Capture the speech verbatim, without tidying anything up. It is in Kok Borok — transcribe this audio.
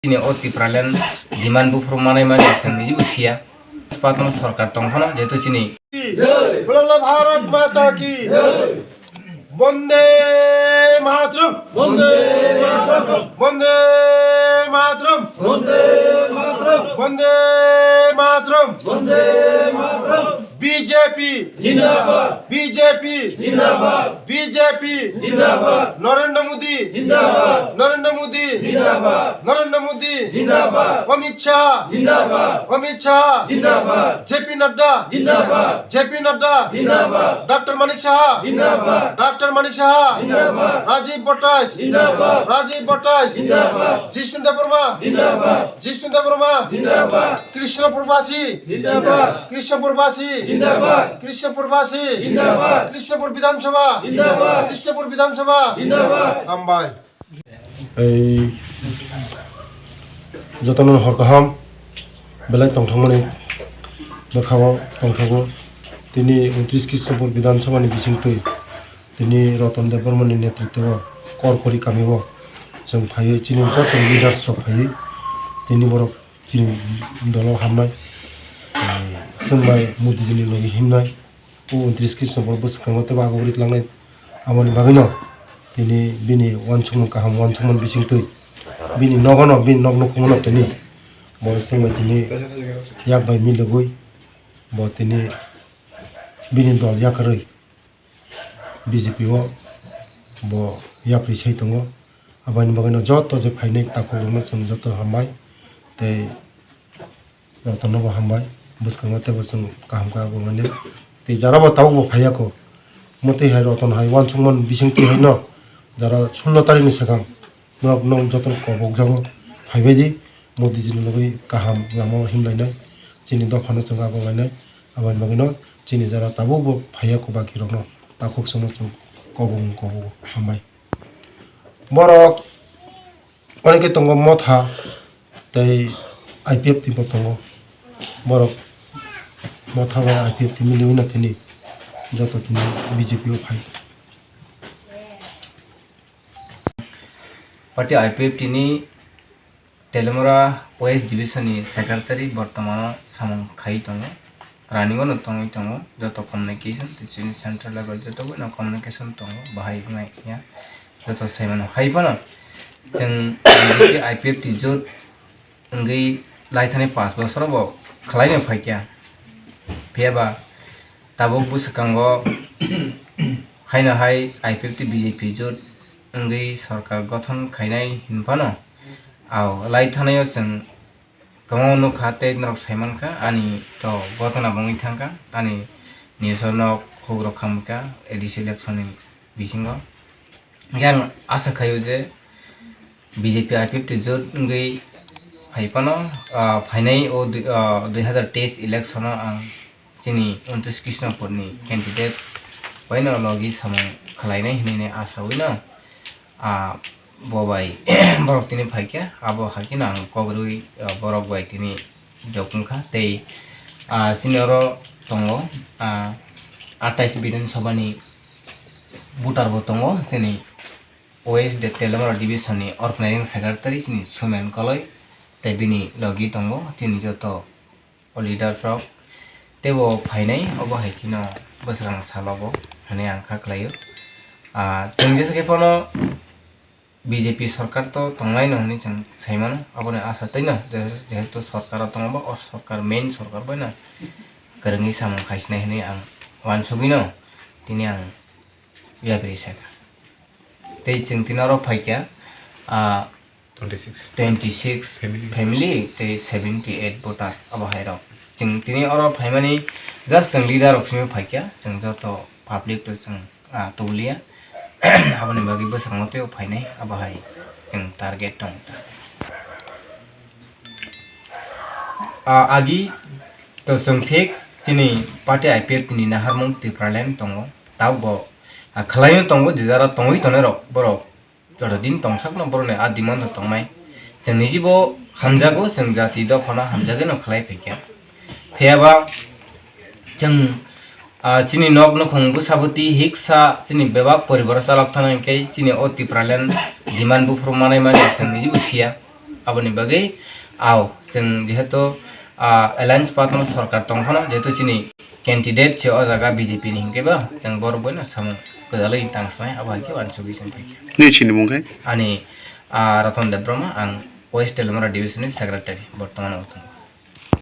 Chini o Tipraland demand buphuru manai mani chwng niji bo siya. Patno sarkar tong phano jehetu chini Jai! Bola Bharat Mata ki! Jai! Bande Mataram! Bande Mataram! Bande Mataram! Bande Mataram! Bande Mataram! Bande Mataram! B J P! Jindabad! B J P! Jindabad! B J P! Jindabad! Narendra Modi! Jindabad! Narendra Modi! Jindabad! Narendra Modi! Jindabad! Amit Shah! Jindabad! Amit Shah! Jindabad! J P Nadda! Jindabad! J P Nadda! Jindabad! Doctor Manik Saha! Jindabad! Doctor Manik Saha! Jindabad! Rajiv Bhattai! Jindabad! Rajiv Bhattai! Jindabad! Jishnu Debbarma! Jindabad! Jishnu Debbarma! Jindabad! Krishna Purvasi! Jindabad! Krishna Purvasi! Jindabad! Krishna Purvasi! Jindabad! Krishnapur Bidhan Sabha! Jindabad! Krishnapur Bidhan Sabha! Jindabad! Hambai. Ei jotono hor kaham belai tongthokmani bwkhango tongthogo. Tini untris Krishnapur Bidhan Sabha ni bisingtwi tini Ratan Debbarma ni netritwo Korkori kamio chwng phaiwi chini joto leaders rok phaiwi tini borok chini dolo hamnai, eh, chwng bai Modi ji ni logi himnai. O untris Krishnapur bwskango teibo agobri tlangnai. Aboni bagwino tini bini uansukmung kaham uansukmani bisingtwi bini nogono, bini nog nukhungno tini bo chwng bai tini yak bai milogwi bo tini bini dol yakarwi B J P o bo yapri sai tongo. Aboni bagwino joto je phainai takhukrokno chwng joto hambai tei jotono bo hambai. Bwskango teibo chwng kaham khe abo manya tei jara bo tabuk bo phaiya kho. Omo twi hai Roton hai uansukmani bisingtwi haino jara sullo tarikni swkang norok, norok jotono kobokjago phaibaidi Modi jini logwi kaham lama o himlainai chini dophano chwng abo lainai. Aboni bagwino chini jara tabuk bo phaiya kho bakirokno takhuk chwngno chwng kobong kobo hambai. Borok onek khe tongo Motha tei I P F T bo tongo. Borok Motha bai I P F T miliwi no tini joto tini B J P o phai. Party I P F T ni Telemura West Division ni Secretary bortomano samung khai tongo, running o no tongwi tongo, joto communication tei chini central level joto bai no communication tongo, bahai wngnai ya joto sai mano. Hai phano chwng I P F T jot wngwi lai thani panch bosor bo khlai no phaikya, phiya ba tabuk bwswkango haino hai I P F T B J P jot wngwi sorkar gothon khainai hinphano, ao lai thanaio chwng kwbangma nukha tei norok saimankha, ani to gotona bo wngwi thangkha, ani news o nok hukrok khamkha A D C election ni bisingo. Hingkhe ang asa khaio je B J P I P F T jot wngwi phai phano, ah, phainai o dui, ah, dui hazar teis election o ang chini Untris Krishnapur ni candidate bai no logi samung khlainai hinwi asa wi no, ah, bo bai borok tini phaikha, abo haikhe no ang kok rwui, ah, borok bai tini jok wngkha tei, ah, chini oro tongo, ah, atais Bidhan Sabha ni voter bo tongo, chini West de Telemura Division ni Organizing Secretary chini Sumen Koloi tei bini logi tongo chini joto leaders rok. Teibo phainai obo hai kheno bwswkang salo bo hinwi ang kha khlaio. Ah, chwng jesa khe phano B J P sorkar to tongnai no hinwi chwng sai mano, aboni asa tei no je-, jehetu sorkar o tongo ba o sorkar main sorkar bai no kwrwngwi samung khaisinai hinwi ang uansugwi no tini ang yapri sakha. Tei chwng tini oro phaikha, ah, twenty six family tei seventy eight voter abo hai rok. Chwng tini oro phaimani just chwng leader rok simi phaikha, chwng joto public to chwng, ah, tubuliya. Aboni bagwi bwskango teibo phainai abo hai chwng target tong. Ah, agi to chwng thik chini party I P F T ni naharmung Tipraland tongo. Tabuk bo, ah, khlaino tongo, je jara tongwi tongnai rok, borok joto din tongsakno borokni a demand rok tongnai. Chwng niji bo hamjago, chwng jati dophano hamjagwi no khlai phaikha. Phiyaba chwng, ah, chini nok nukhung bwsabwtwi hiksa chini bebak poribar o chalok thangna hinkhe chini o Tipraland demand buphuru manai mani chwng niji bo siya. Aboni bagwi, ao, chwng jehetu, ah, alliance partner sorkar tong phano, jehetu chini candidate se o jaga B J P ni hinkhe ba, chwng borok boino samung kwdalwi tang swmai, abo hai khe uansugwi chwng phaikha. Nini sini mung khe? Ani, ah, Ratan Debbarma, ang West Telimara Division ni Secretary, bortoman o tongo.